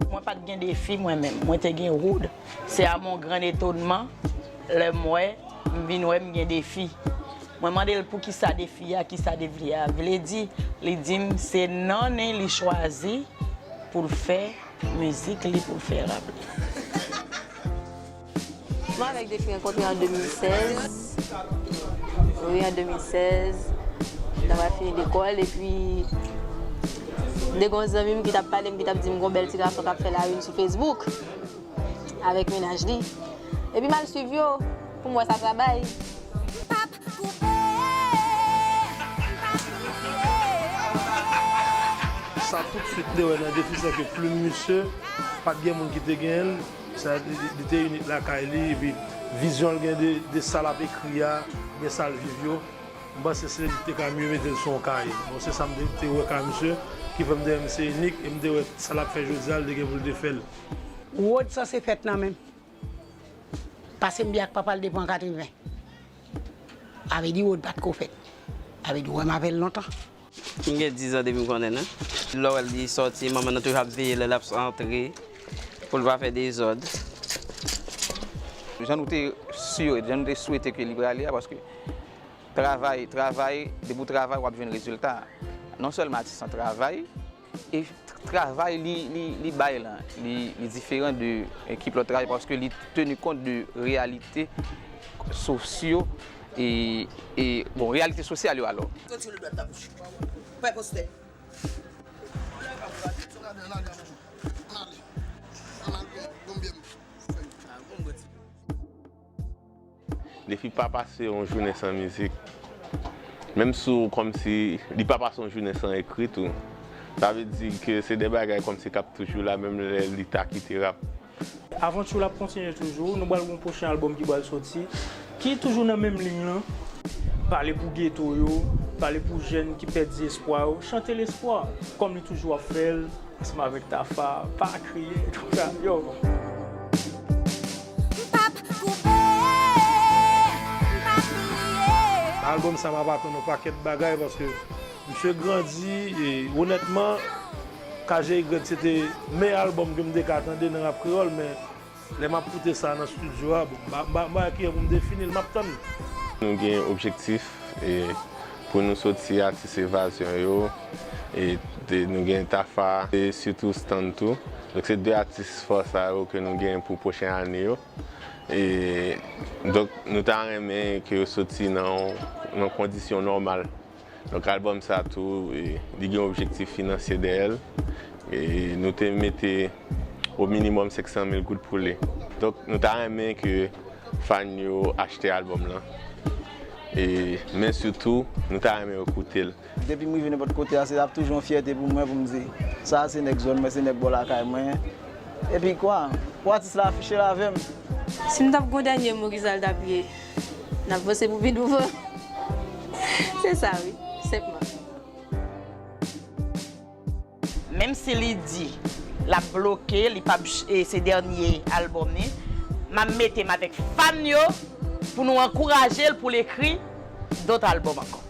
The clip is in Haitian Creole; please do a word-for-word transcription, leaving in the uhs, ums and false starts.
Mwen pa t gen defi mwen menm, mwen te gen Wood. C'est à mon grand étonnement, lè m wè, m vin wè m gen defi. Mwen mande l poukisa defi a, kisa defi a vle di. Li di m se nan li chwazi pou l fè mizik li, pou l fè rap li. Mwen avèk Defi rankontre an de mil sèz. Wi, an de mil sèz. Lè mwen fini lekòl, epi de gon zanmi m ki t ap pale m, ki t ap di m gon bèl ti gason k ap fè la une sou Facebook avèk mennaj li. Epi m al swiv yo pou m wè sa k ap bay. Sa toutswit m te wè nan defi sa ke plim misye, pa t gen moun ki te genyen l. Sa, li, li, li te inik lakay li, epi vizyon l gen de, de sa l ap ekri a, gen sa l viv yo. M panse se li ki te ka mye mete l sou yon kaye. Bon, se sa m te, te wè ka misye, ki fè m te wè misye inik, e m te wè sa l ap fè jodi a, l te gen pou l te fè l. Wood sanse fèt nan men m. Pase m byen ak papa l depi an katreven. Sa vle di Wood pa t ko fèt. Sa vle di w wè m avè l lontan. M gen diz an depi m konnen l. Lè w wè l li sòti, manman nan toujou ap veye lè l ap antre pou l pa fè dezòd. Jan nou te sire, jan nou te swete ke li prale a, paske travay, travay, depi w travay, w ap jwenn rezilta. Non sèlman atis lan travay, e travay li, li, li bay lan, li, li diferan de ekip lòt travay paske li teni kont de reyalite sosyo e, e, bon, reyalite sosyal yo alò. Retire le doigt de ta bouche. Pè postè. Defi pa pase yon jounen san mizik. Menm si w kòmsi li pa pase yon jounen san ekri tou. Sa vle di ke se de bagay kòmsi k ap toujou la, menm lè li ta kite rap. Avanti w la ap kontinye toujou. Nou pral gen yon pwochen albòm ki pral soti, ki toujou nan menm liy lan. Pale pou geto yo, pale pou jèn ki pèdi espwa yo, chante lespwa, kòm li toujou ap fè l. Ansanm avèk Tafa, pa kriye, tout sa, yo. M p ap koupe, m p ap kriye. Nan albòm sa, m ap atann yon pakèt bagay paske misye grandi e onètman, K G Y se te meyè albòm ke m te ka tande nan rap kreyòl, men lè m ap koute sa nan estidyo a, bon, m pa, m pa, m pa wè ki jan pou m defini l, m ap tann. Nou gen objektif, e, pou nou soti atis Evazyon yo, e, de, nou gen Tafa, e sitou Stan tou. Donk, se de atis fò sa yo ke nou gen pou pwochen ane yo. E, donk, nou ta renmen ke yo soti nan, nan kondisyon nòmal. Donk, albòm sa tou, e, li gen objektif finansye dèyè l. E nou te mete o minimòm senk san mil goud pou li. Donk, nou ta renmen ke fan yo achte albòm lan. E, men sitou, nou ta renmen yo koute l. Depi m rive nenpòt kote a, se ap toujou yon fyète pou mwen, pou m di, sa a se nèg zòn mwen, se nèg bò lakay mwen. Epi kwa, pou atis la afiche l avè m. Si m t ap gon dènye mo, kisa l t ap ye? N ap vanse pou pi douvan. Se sa, wi, senpman. Menm si li di l ap bloke, li p ap ch-, e se dènye albòm li, m ap mete m avèk fan yo pou nou ankouraje l pou l ekri dòt albòm ankò.